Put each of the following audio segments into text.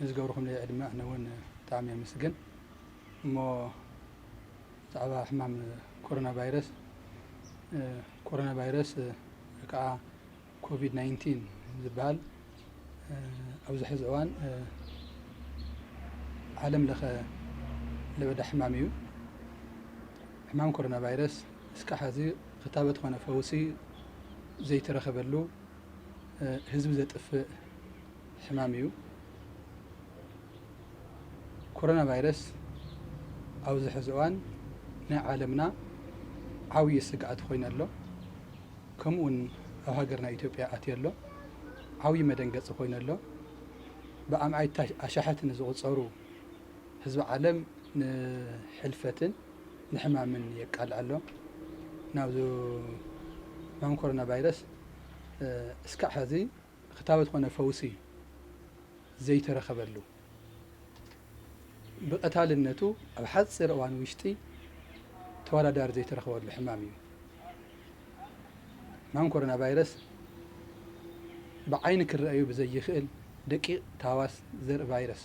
ንዝገብርኹምለይ ዕድመ ኣነ እውን ብጣዕሚ የመስግን። እሞ ብዛዕባ ሕማም ኮሮና ቫይረስ፣ ኮሮና ቫይረስ ወይ ከዓ ኮቪድ ናይንቲን ዝበሃል ኣብዚ ሕዚ እዋን ዓለም ለኸ ለበዳ ሕማም እዩ። ሕማም ኮሮና ቫይረስ እስካዕ ሕዚ ክታበት ኮነ ፈውሲ ዘይተረኸበሉ ህዝቢ ዘጥፍእ ሕማም እዩ። ኮሮና ቫይረስ ኣብዚ ሕዚ እዋን ናይ ዓለምና ዓብዪ ስግኣት ኮይኑ ኣሎ። ከምኡውን ኣብ ሃገርና ኢትዮጵያ ኣትዩ ኣሎ። ዓብዪ መደንገፂ ኮይኑ ኣሎ። ብኣምዓይታ ኣሻሓት ንዝቑፀሩ ህዝቢ ዓለም ንሕልፈትን ንሕማምን የቃልዕ ኣሎ። ናብዚ ሕማም ኮሮና ቫይረስ እስካዕ ሕዚ ክታበት ኮነ ፈውሲ ዘይተረኸበሉ፣ ብቐታልነቱ ኣብ ሓፂር እዋን ውሽጢ ተወዳዳሪ ዘይተረኸበሉ ሕማም እዩ። ሕማም ኮሮና ቫይረስ ብዓይኒ ክረኣዩ ብዘይኽእል ደቂቕ ታህዋስ ዘርኢ ቫይረስ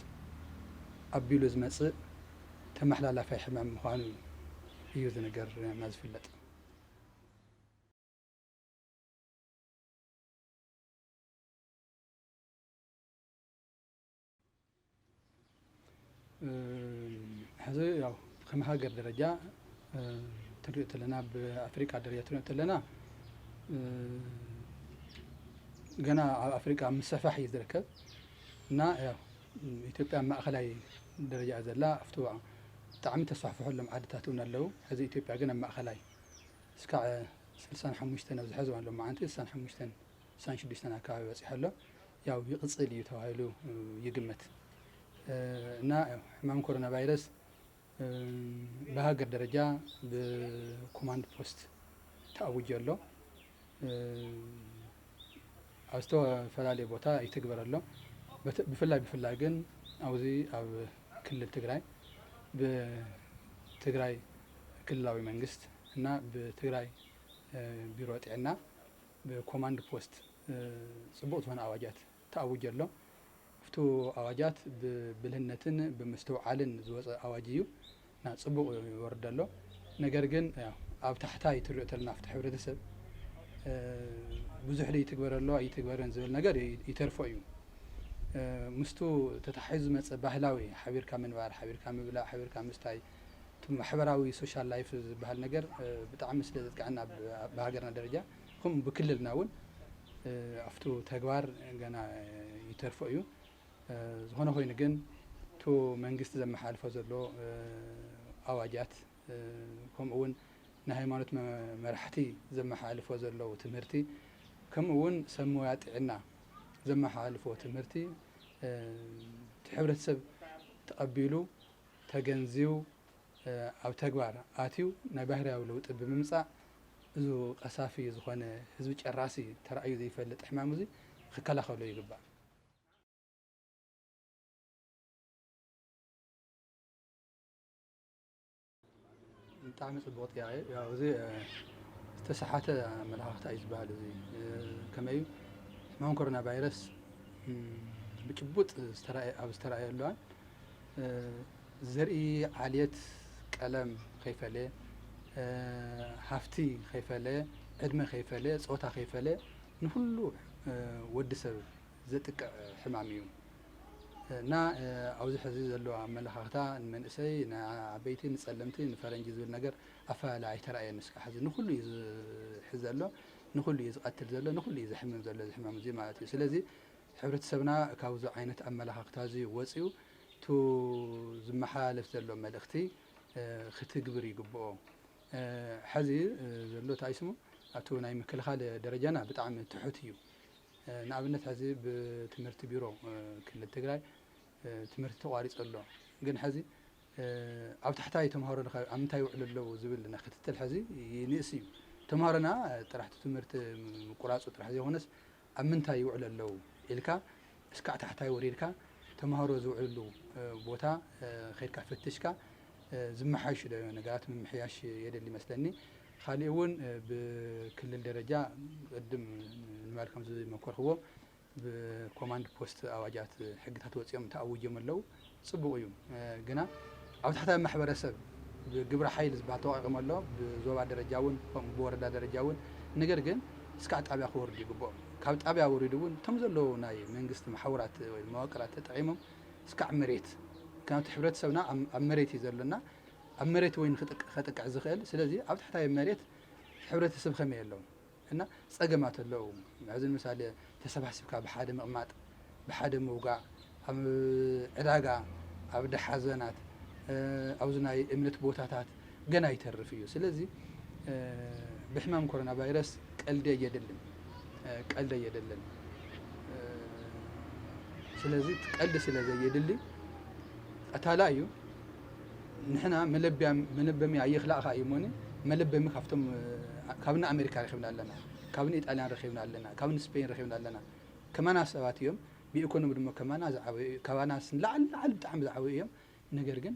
ኣቢሉ ዝመፅእ ተመሓላላፋይ ሕማም ምዃኑ እዩ ዝንገር እና ዝፍለጥ። ሕዚ ያው ከም ሃገር ደረጃ ትሪኦ ተለና፣ ብኣፍሪቃ ደረጃ ትሪኦ ተለና፣ ገና ኣብ ኣፍሪቃ ምስፋሕ እዩ ዝርከብ እና ያው ኢትዮጵያ ኣብ ማእኸላይ ደረጃ እያ ዘላ። ኣብቲ ብጣዕሚ ተስፋሕፍሖሎም ዓድታት እውን ኣለዉ። ሕዚ ኢትዮጵያ ግን ኣብ ማእኸላይ እስካዕ ስልሳን ሓሙሽተን ኣብዚ ሕዚ እዋን ሎማዓንቲ ስልሳን ሓሙሽተን ስሳን ሽዱሽተን ኣካባቢ በፂሑ ኣሎ። ያው ይቕፅል እዩ ተባሂሉ ይግመት እና ሕማም ኮሮና ቫይረስ ብሃገር ደረጃ ብኮማንድ ፖስት ተኣዊጁ ኣሎ። ኣብ ዝተፈላለየ ቦታ ይትግበር ኣሎ። ብፍላይ ብፍላይ ግን ኣብዚ ኣብ ክልል ትግራይ ብትግራይ ክልላዊ መንግስት እና ብትግራይ ቢሮ ጥዕና ብኮማንድ ፖስት ፅቡቕ ዝኾነ ኣዋጃት ተኣዊጁ ኣሎ። ኣብቲ ኣዋጃት ብብልህነትን ብምስትውዓልን ዝወፀ ኣዋጅ እዩ እና ፅቡቕ ይወርድ ኣሎ። ነገር ግን ያው ኣብ ታሕታይ ትሪኦ ተለና ኣብቲ ሕብረተሰብ ብዙሕ ይትግበር ኣሎ ኣይትግበርን ዝብል ነገር ይተርፎ እዩ። ምስቱ ተታሒዙ ዝመፀ ባህላዊ ሓቢርካ ምንባር፣ ሓቢርካ ምብላዕ፣ ሓቢርካ ምስታይ፣ እቲ ማሕበራዊ ሶሻል ላይፍ ዝበሃል ነገር ብጣዕሚ ስለ ዘጥቅዐና ብሃገርና ደረጃ ከምኡ ብክልልና እውን ኣብቱ ተግባር ገና ይተርፎ እዩ። ዝኾነ ኮይኑ ግን እቲ መንግስቲ ዘመሓላልፎ ዘሎ ኣዋጃት ከምኡ እውን ናይ ሃይማኖት መራሕቲ ዘመሓላልፎ ዘለዉ ትምህርቲ ከምኡ እውን ሰብ ሞያ ጥዕና ዘመሓላልፎ ትምህርቲ እቲ ሕብረተሰብ ተቐቢሉ ተገንዚቡ ኣብ ተግባር ኣትዩ ናይ ባህርያዊ ለውጢ ብምምፃእ እዚ ቀሳፊ ዝኾነ ህዝቢ ጨራሲ ተራእዩ ዘይፈልጥ ሕማም እዚ ክከላኸሎ ይግባእ። ብጣዕሚ ፅቡቕ ጥያቄ። ያው እዚ ዝተሰሓተ ኣመለኻኽታ እዩ ዝበሃል። እዚ ከመይ እዩ? ሕማም ኮሮና ቫይረስ ብጭቡጥ ዝተራእየ ኣብ ዝተራእየሉ እዋን ዘርኢ ዓልየት ቀለም ከይፈለየ፣ ሃፍቲ ከይፈለየ፣ ዕድመ ከይፈለየ፣ ፆታ ከይፈለየ ንኩሉ ወዲ ሰብ ዘጥቅዕ ሕማም እዩ እና ኣብዚ ሕዚ ዘሎ ኣመለኻኽታ ንመንእሰይ፣ ንዓበይቲ፣ ንፀለምቲ፣ ንፈረንጂ ዝብል ነገር ኣፈላለየ ኣይተራእየን። እስካ ሕዚ ንኩሉ እዩ ዝሕዝ ዘሎ፣ ንኩሉ እዩ ዝቐትል ዘሎ፣ ንኩሉ እዩ ዘሕምም ዘሎ እዚ ሕማም እዚ ማለት እዩ። ስለዚ ሕብረተሰብና ካብዚ ዓይነት ኣመለኻኽታ እዚ ወፂኡ እቲ ዝመሓላለፍ ዘሎ መልእኽቲ ክትግብር ይግብኦ። ሕዚ ዘሎ እንታይ ስሙ ኣብቲ ናይ ምክልኻል ደረጃና ብጣዕሚ ትሑት እዩ። ንኣብነት ሕዚ ብትምህርቲ ቢሮ ክልል ትግራይ ትምህርቲ ተቋሪፁ ኣሎ። ግን ሕዚ ኣብ ታሕታይ ተምሃሮ ኣብ ምንታይ ይውዕሉ ኣለዉ ዝብል ክትትል ሕዚ ይንእስ እዩ። ተምሃሮና ጥራሕ ትምህርቲ ምቁራፁ ጥራሕ ዘይኮነስ ኣብ ምንታይ ይውዕሉ ኣለዉ ኢልካ እስካዕ ታሕታይ ወሪድካ ተምሃሮ ዝውዕልሉ ቦታ ከይድካ ፈትሽካ ዝመሓየሹ ዶ ነገራት ምምሕያሽ የደሊ ይመስለኒ። ካሊእ እውን ብክልል ደረጃ ቅድም ንምባል ከም ዝመኮርክዎ ብኮማንድ ፖስት ኣዋጃት፣ ሕግታት ወፂኦም ተኣውጆም ኣለዉ። ፅቡቕ እዩ። እ፣ ግና ኣብ ታሕታዊ ማሕበረሰብ ብግብረ ሓይል ዝበሃል ተዋቒቖም ኣሎ። ብዞባ ደረጃ እውን፣ ከምኡ ብወረዳ ደረጃ እውን። ነገር ግን እስካዕ ጣብያ ክወርዱ ይግብኦም። ካብ ጣብያ ወሪዱ እውን እቶም ዘለዉ ናይ መንግስቲ መሓውራት ወይ መዋቅራት ተጠቒሞም እስካዕ መሬት፣ ምክንያቱ ሕብረተሰብና ኣብ፣ ኣብ መሬት እዩ ዘሎና። ኣብ መሬት ወይ ንክጥቅ-፣ ከጥቅዕ ዝኽእል። ስለዚ ኣብ ታሕታዊ መሬት ሕብረተሰብ ከመይ ኣለዉ? እና ጸገማት ኣለዉ። ሕዚ ንምሳሌ ተሰባሲብካ ብሓደ ምቕማጥ፣ ብሓደ ምውጋእ፣ ኣብ ዕዳጋ፣ ኣብ ደሓዘናት፣ እ፣ ኣብዚ ናይ እምነት ቦታታት ገና ይተርፍ እዩ። ስለዚ፣ እ፣ ብሕማም ኮሮና ቫይረስ ቀልዲ ኣየድልን፣ እ፣ ቀልዲ ኣየድልን። እ፣ ስለዚ ቀልዲ ስለ ዘየድሊ ቀታላ እዩ። ንሕና መለብያ-፣ መለበሚ ኣየኽላእኻ እዩ እሞኒ፣ መለበሚ ካብቶም፣ እ፣ ካብኒ ኣሜሪካ ረኺብና ኣለና፣ ካብኒ ኢጣልያን ረኺብና ኣለና፣ ካብኒ ስፔን ረኺብና ኣለና። ከማና ሰባት እዮም፣ ብኢኮኖሚ ድማ ከማና ዝዓበዩ እዩ፣ ካባና ንላዕሊ፣ ላዕሊ ብጣዕሚ ዝዓበዩ እዮም። ነገር ግን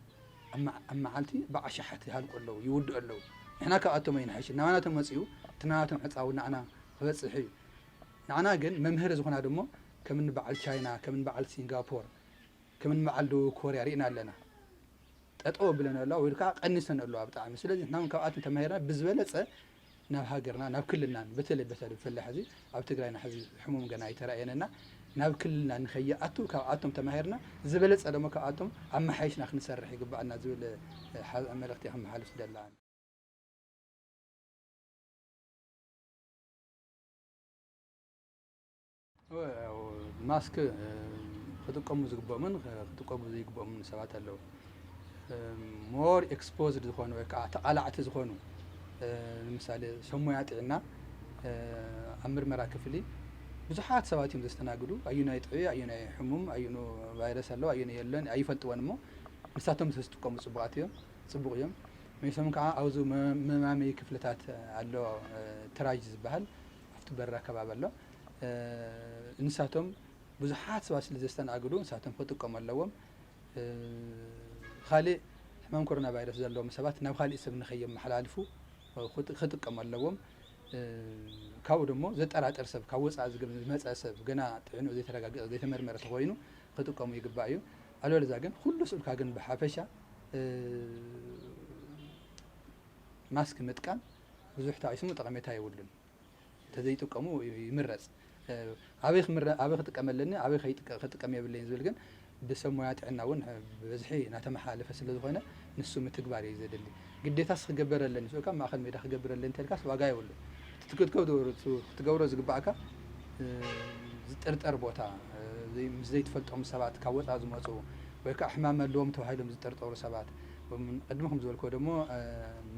ኣብ መዓ-፣ ኣብ መዓልቲ ብኣሽሓት ይሃልቁ ኣለዉ፣ ይውድኡ ኣለዉ። ንሕና ካብኣቶም ኣይንሓይሽን። ናባና ተመጺኡ፣ እቲ ናባቶም ዕጻ እውን ንዓና ክበጽሕ እዩ። ንዓና ግን መምሃሪ ዝኾና ደሞ፣ ከም እኒ በዓል ቻይና፣ ከም እኒ በዓል ሲንጋፖር፣ ከም እኒ በዓል ደቡብ ኮርያ ርኢና ኣለና። ጠጠው ኣብለን ኣለዋ ወይ ከዓ ቀኒሰን ኣለዋ ብጣዕሚ። ስለዚ ንሕና እውን ካብኣተን ተማሂርና ብዝበለጸ ናብ ሃገርና፣ ናብ ክልልናን፣ በተለይ፣ በተለይ ብፍላይ ሕዚ ኣብ ትግራይና ሕዚ ሕሙም ገና ኣይተራእየን እና ናብ ክልልና ንኸይኣቱ ካብኣቶም ተማሂርና ዝበለጸ ደሞ ካብኣቶም ኣመሓይሽና ክንሰርሕ ይግባኣና ዝብል፣ እ፣ ሓ-፣ መልእኽቲ ከመሓልፍ ዝደሊ። እወ፣ ያው ማስክ፣ እ፣ ክጥቀሙ ዝግብኦምን ክ-፣ ክጥቀሙ ዘይግብኦምን ሰባት ኣለዉ። እ፣ ሞር ኤክስፖዝድ ዝኾኑ ወይ ከዓ ተቓላዕቲ ዝኾኑ፣ እ፣ ንምሳሌ ሰብ ሞያ ጥዕና፣ እ፣ ኣብ ምርመራ ክፍሊ ብዙሓት ሰባት እዮም ዘስተናግዱ። ኣዩናይ ጥዑይ፣ ኣዩናይ ሕሙም፣ ኣዩኑ ቫይረስ ኣለዎ፣ ኣዩኑ የለን ኣይፈልጥዎን እሞ ንሳቶም ተዝጥቀሙ ጽቡቓት እዮም፣ ጽቡቕ እዮም። መይሶም ከዓ ኣብዚ መ-፣ መማመዪ ክፍልታት ኣሎ፣ እ፣ ትራጅ ዝበሃል ኣብቲ በራ ከባቢ ኣሎ። እ፣ ንሳቶም ብዙሓት ሰባት ስለ ዘስተናግዱ ንሳቶም ክጥቀሙ ኣለዎም። እ፣ ካልእ ሕማም ኮሮና ቫይረስ ዘለዎም ሰባት ናብ ካሊእ ሰብ ንኸየመሓላልፉ፣ እ፣ ክጥ-፣ ክጥቀሙ ኣለዎም። እ፣ ካብኡ ደሞ ዘጠራጥር ሰብ፣ ካብ ወፃኢ ዝግ-፣ ዝመፀ ሰብ፣ ገና ጥዕንኡ ዘይተረጋገፀ፣ ዘይተመርመረ ተኾይኑ ክጥቀሙ ይግባእ እዩ። ኣለበለዚያ ግን ኩሉ ስኡልካ ግን ብሓፈሻ፣ እ፣ ማስክ ምጥቃም ብዙሕ ተባኢሱ እሞ ጠቐሜታ የብሉን። እንተዘይጥቀሙ ይምረጽ። እ፣ ኣበይ ክምረ-፣ ኣበይ ክጥቀም ኣለኒ፣ ኣበይ ከይጥቀ-፣ ክጥቀም የብለይን ዝብል ግን ብሰብ ሞያ ጥዕና እውን ብብዝሒ እናተመሓላለፈ ስለ ዝኾነ ንሱ ምትግባር እዩ ዘድሊ። ግዴታስ ክገብር ኣለኒ፣ ስኡልካ ኣብ ማእከል ሜዳ ክገብር ኣለኒ እንተልካስ ዋጋ የብሉን። እቲ ክትገብሮ፣ ክትገብሮ ዝግባእካ፣ እ፣ ዝጥርጠር ቦታ፣ እ፣ ዘይ-፣ ምስ ዘይትፈልጦም ሰባት ካብ ወጻኢ ዝመጹ ወይ ከዓ ሕማም ኣለዎም ተባሂሎም ዝጥርጠሩ ሰባት፣ ወም-፣ ቅድሚ ከም ዝበልክዎ ደሞ፣ እ፣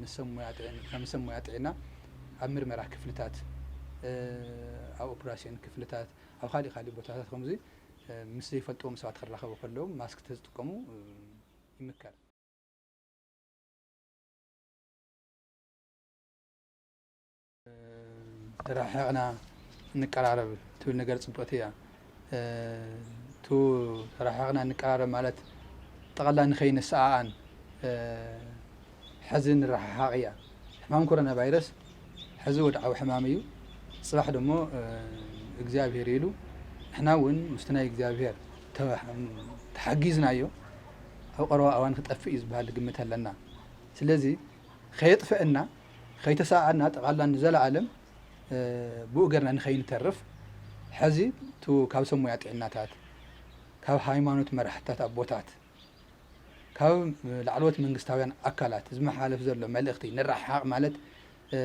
ምስ ሰብ ሞያ ጥዕና፣ ከም ሰብ ሞያ ጥዕና ኣብ ምርመራ ክፍልታት፣ እ፣ ኣብ ኦፕራሽን ክፍልታት፣ ኣብ ካሊእ ካሊእ ቦታታት ከምዚ፣ እ፣ ምስ ዘይፈልጥዎም ሰባት ክራኸቡ ከለዉ ማስክ ተዝጥቀሙ፣ እ፣ ይምከር። ተረሓሒቕና ንቀራረብ ትብል ነገር ጽብቕቲ እያ። እ፣ እቱ ተረሓሒቕና ንቀራረብ ማለት ጠቕላላ ንኸይንሰኣኣን፣ እ፣ ሕዚ ንረሓሓቕ እያ። ሕማም ኮሮና ቫይረስ ሕዚ ወድዓዊ ሕማም እዩ። ጽባሕ ደሞ፣ እ፣ እግዚኣብሔር ኢሉ ንሕና እውን ምስቲ ናይ እግዚኣብሔር ተባሕ-፣ ተሓጊዝናዮ ኣብ ቀረባ እዋን ክጠፍእ እዩ ዝበሃል ግምት ኣለና። ስለዚ ከየጥፍአና፣ ከይተሰኣኣና ጠቓላ ንዘለኣለም፣ እ፣ ብኡ ገርና ንኸይንተርፍ፣ ሕዚ እቱ ካብ ሰብ ሞያ ጥዕናታት፣ ካብ ሃይማኖት መራሕትታት ኣቦታት፣ ካብ ላዕለዎት መንግስታውያን ኣካላት ዝመሓላለፍ ዘሎ መልእኽቲ ንረሓሓቕ ማለት፣ እ፣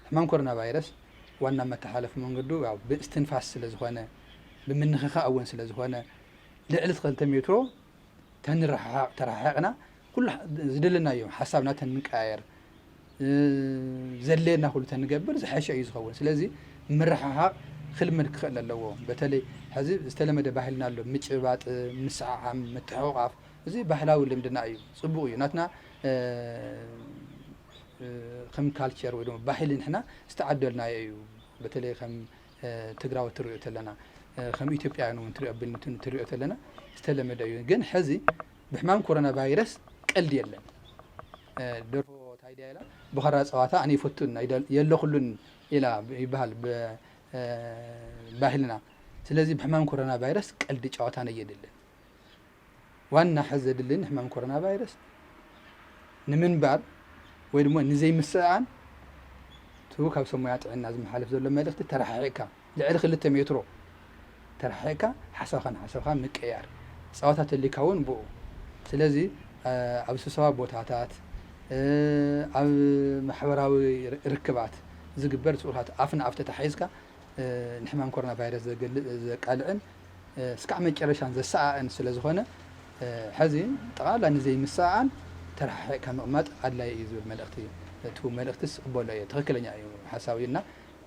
ሕማም ኮሮና ቫይረስ ዋና መተሓላለፊ መንገዱ ያው ብእስትንፋስ ስለ ዝኾነ፣ ብምንኽኻእ እውን ስለ ዝኾነ፣ ልዕሊ ክልተ ሜትሮ ተንረሓሓቕ፣ ተረሓሒቕና ኩሉ ዝደለናዮ ሓሳብና ተንቀያየር፣ እ፣ ዘድልየና ኩሉ ተንገብር ዝሐሸ እዩ ዝኸውን። ስለዚ ምርሕሓቕ ክልመድ ክኽእል ኣለዎ። በተለይ ሕዚ ዝተለመደ ባህልና ኣሎ፣ ምጭባጥ፣ ምስዓዓም፣ ምትሕቑቓፍ፣ እዚ ባህላዊ ልምድና እዩ። ጽቡቕ እዩ። ናትና፣ እ፣ እ፣ ከም ካልቸር ወይ ድማ ባህሊ ንሕና ዝተዓደልናዮ እዩ። በተለይ ከም፣ እ፣ ትግራዎት ትሪኦ ተለና፣ እ፣ ከም ኢትዮጵያውያን እውን ትሪኦ፣ ብል-፣ ትሪኦ ተለና ዝተለመደ እዩ። ግን ሕዚ ብሕማም ኮሮና ቫይረስ ቀልዲ የለን። እ፣ ደርፎ ታይ ድያ ኢላ፣ ብኸራ ጸዋታ ኣነ ይፈቱን ኣይደል-፣ የለኹሉን ኢላ ይበሃል ብ-፣ እ፣ ባህልና። ስለዚ ብሕማም ኮሮና ቫይረስ ቀልዲ ጨዋታን ኣየድልን። ዋና ሕዚ ዘድሊ ንሕማም ኮሮና ቫይረስ ንምንባር ወይ ድማ ንዘይምስኣን እቲ ካብ ሰብ ሞያ ጥዕና ዝመሓለፍ ዘሎ መልእኽቲ ተረሓሒቕካ ልዕሊ ክልተ ሜትሮ ተረሓሒቕካ ሓሳብካ ንሓሳብካ ምቅያር፣ ጸዋታ ተሊካ እውን ብኡ። ስለዚ ኣብ ስብሰባ ቦታታት ኣብ ማሕበራዊ ርክባት ዝግበር ስኡላት ኣፍ ንኣፍ ተታሒዝካ ንሕማም ኮሮና ቫይረስ ዘቃልዕን እስካዕ መጨረሻን ዘሰኣእን ስለ ዝኾነ ሕዚ ጠቕላላ ንዘይምሰኣን ተረሓሒቕካ ምቕማጥ ኣድላይ እዩ ዝብል መልእኽቲ፣ እቲ መልእኽትስ እቕበሎ እየ። ትኽክለኛ እዩ ሓሳብ እዩ እና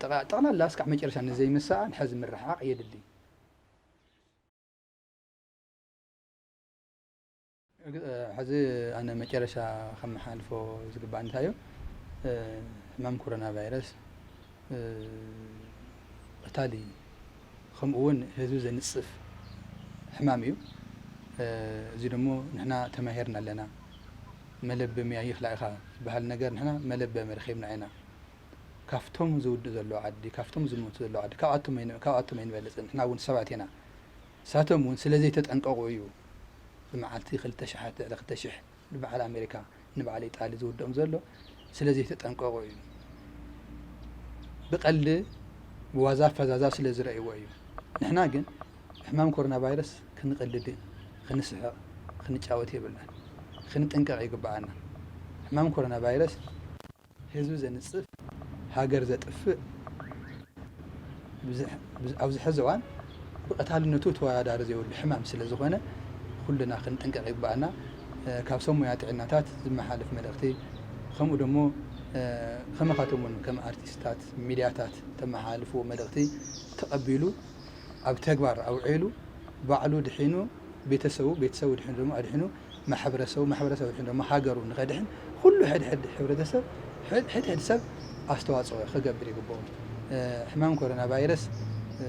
ጠቕላላ እስካዕ መጨረሻ ንዘይምሰኣን ሕዚ ምርሕሓቕ የድሊ። ሕዚ ኣነ መጨረሻ ከመሓልፎ ዝግባእ እንታይ እዩ? ሕማም ኮሮና ቫይረስ ቀታሊ ከምኡ እውን ህዝቢ ዘንፅፍ ሕማም እዩ። እዚ ደሞ ንሕና ተማሂርና ኣለና። መለበሚ ኣይኽላእኻ ዝበሃል ነገር ንሕና መለበሚ ረኺብና ኢና። ካብቶም ዝውድእ ዘሎ ዓዲ፣ ካብቶም ዝሞቱ ዘሎ ዓዲ፣ ካብኣቶም ኣይን-፣ ካብኣቶም ኣይንበልፅን። ንሕና እውን ሰባት ኢና። ንሳቶም እውን ስለ ዘይተጠንቀቑ እዩ ብመዓልቲ ክልተ ሽሓት፣ ልዕሊ ክልተ ሽሕ ንበዓል ኣሜሪካ፣ ንበዓል ኢጣሊ ዝውድኦም ዘሎ ስለ ዘይተጠንቀቑ እዩ። ብቐልዲ ብዋዛ ፈዛዛ ስለ ዝረእይዎ እዩ። ንሕና ግን ሕማም ኮሮና ቫይረስ ክንቐልድ፣ ክንስሕቕ፣ ክንጫወት የብልናን። ክንጥንቀቕ ይግብኣና። ሕማም ኮሮና ቫይረስ ህዝቢ ዘንጽፍ፣ ሃገር ዘጥፍእ፣ ብዝሕ-፣ ብዝ-፣ ኣብዚ ሕዚ እዋን ብቐታልነቱ ተወዳዳሪ ዘይብሉ ሕማም ስለ ዝኾነ፣ ኩልና ክንጥንቀቕ ይግብኣና። እ፣ ካብ ሰብ ሞያ ጥዕናታት ዝመሓለፍ መልእኽቲ፣ ከምኡ ደሞ፣ እ፣ ከማኻትኩም እውን ከም ኣርቲስታት፣ ሚድያታት ተመሓላልፍዎ መልእኽቲ ተቐቢሉ፣ ኣብ ተግባር ኣውዒሉ፣ ባዕሉ ድሒኑ፣ ቤተሰቡ፣ ቤተሰቡ ድሒኑ ደሞ ኣድሒኑ፣ ማሕበረሰቡ፣ ማሕበረሰቡ ድሒኑ ደሞ ሃገሩ ንኸድሕን፣ ኩሉ ሕድሕድ ሕብረተሰብ፣ ሕድ-፣ ሕድሕድ ሰብ ኣስተዋፅኦ ክገብር ይግብኦ። እ፣ ሕማም ኮሮና ቫይረስ፣ እ፣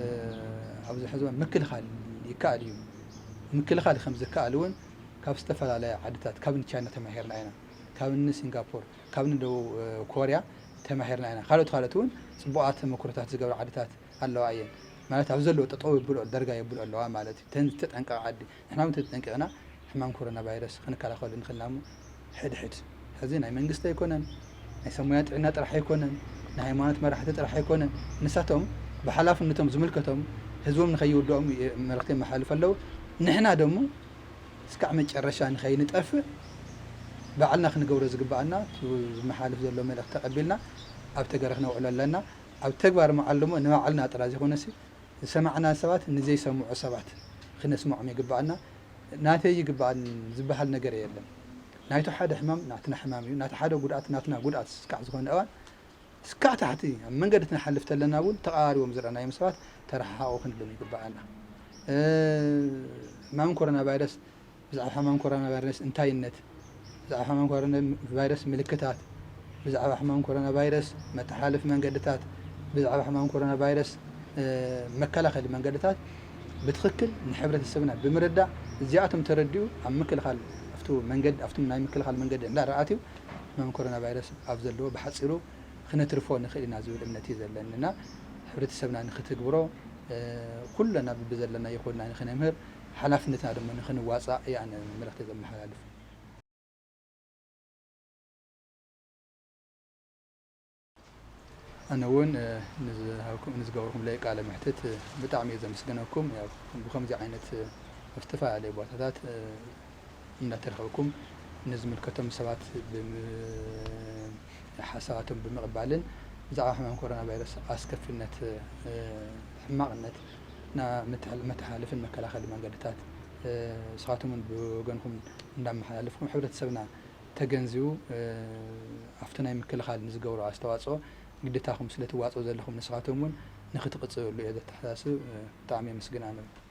ኣብዚ ሕዚ እዋን ምክልኻል ይከኣል እዩ። ምክልኻል ከም ዝከኣል እውን ካብ ዝተፈላለያ ዓድታት፣ ካብ ቻይና ተማሂርና ኢና። ካብ እኒ ሲንጋፖር፣ ካብ እኒ ደቡብ፣ እ፣ ኮርያ ተማሂርና ኢና። ካልኦት፣ ካልኦት እውን ፅቡቓት ተመክሮታት ዝገብራ ዓድታት ኣለዋ እየን። ማለት ኣብ ዘለዎ ጠጠው የብልኦ፣ ደርጋ የብልኦ ኣለዋ ማለት እዩ። ተን ዝተጠንቀቓ ዓዲ። ንሕና እውን ተጠንቂቕና ሕማም ኮሮና ቫይረስ ክንከላኸሉ ንኽእልና እሞ ሕድሕድ። ሕዚ ናይ መንግስቲ ኣይኮነን፣ ናይ ሰብ ሞያ ጥዕና ጥራሕ ኣይኮነን፣ ናይ ሃይማኖት መራሕቲ ጥራሕ ኣይኮነን። ንሳቶም ብሓላፍነቶም ዝምልከቶም ህዝቦም ንኸይውድኦም የ-፣ መልእኽቲ የመሓላልፉ ኣለዉ። ንሕና ደሞ እስካዕ መጨረሻ ንኸይንጠፍእ ባዕልና ክንገብሮ ዝግብኣና፣ እቲ ዝመሓልፍ ዘሎ መልእኽቲ ተቐቢልና ኣብ ተግባር ክነውዕሎ ኣለና። ኣብ ተግባር ምዓል ደሞ ንባዕልና ጥራይ ዘይኮነሲ፣ ዝሰማዕና ሰባት ንዘይሰምዑ ሰባት ክነስምዖም ይግብኣና። ናተይ ይግብኣኒ ዝበሃል ነገር የለን። ናይቱ ሓደ ሕማም ናትና ሕማም እዩ። ናቲ ሓደ ጉድኣት ናትና ጉድኣት እስካዕ ዝኾነ እዋን፣ እስካዕ ታሕቲ ኣብ መንገዲ ክንሓልፍ ተለና እውን ተቐራሪቦም ዝረኣናዮም ሰባት ተረሓሓቑ ክንብሎም ይግብኣና። እ፣ ሕማም ኮሮና ቫይረስ ብዛዕባ ሕማም ኮሮና ቫይረስ እንታይነት፣ ብዛዕባ ሕማም ኮሮና ቫይረስ ምልክታት፣ ብዛዕባ ሕማም ኮሮና ቫይረስ መተሓላለፊ መንገድታት፣ ብዛዕባ ሕማም ኮሮና ቫይረስ፣ እ፣ መከላኸሊ መንገድታት ብትኽክል ንሕብረተሰብና ብምርዳእ፣ እዚኣቶም ተረዲኡ ኣብ ምክልኻል፣ ኣብቲ መንገድ፣ ኣብቲ ናይ ምክልኻል መንገዲ እንዳረኣትዩ ሕማም ኮሮና ቫይረስ ኣብ ዘለዎ ብሓፂሩ ክነትርፎ ንኽእል ኢና ዝብል እምነት እዩ ዘለኒ እና ሕብረተሰብና ንኽትግብሮ፣ እ፣ ኩለና ብብዘለና ይኹንና ንኽነምህር ሓላፍነትና ድማ ንኽንዋፃእ እየ ኣነ መልእኽተይ ዘመሓላልፍ። ኣነ እውን፣ እ፣ ንዝሃብኩም-፣ ንዝገበርኩምለይ ቃለ መሕትት፣ እ፣ ብጣዕሚ እየ ዘመስግነኩም። ያው ብኸምዚ ዓይነት፣ እ፣ ኣብ ዝተፈላለዩ ቦታታት፣ እ፣ እንዳተረኸብኩም ንዝምልከቶም ሰባት ብም-፣ ሓሳባቶም ብምቕባልን ብዛዕባ ሕማም ኮሮና ቫይረስ ኣስከፊነት፣ እ፣ ሕማቕነት ና-፣ መተሓል-፣ መተሓላለፍን መከላኸሊ መንገድታት፣ እ፣ ንስኻትኩም እውን ብወገንኩም እንዳመሓላለፍኩም ሕብረተሰብና ተገንዚቡ፣ እ፣ ኣብቲ ናይ ምክልኻል ንዝገብሮ ኣስተዋፅኦ ግዴታኹም ስለ ትዋፅኡ ዘለኹም ንስኻትኩም እውን ንክትቕፅልሉ እየ ዘተሓሳስብ። እ፣ ብጣዕሚ የመስግን ኣነ እውን።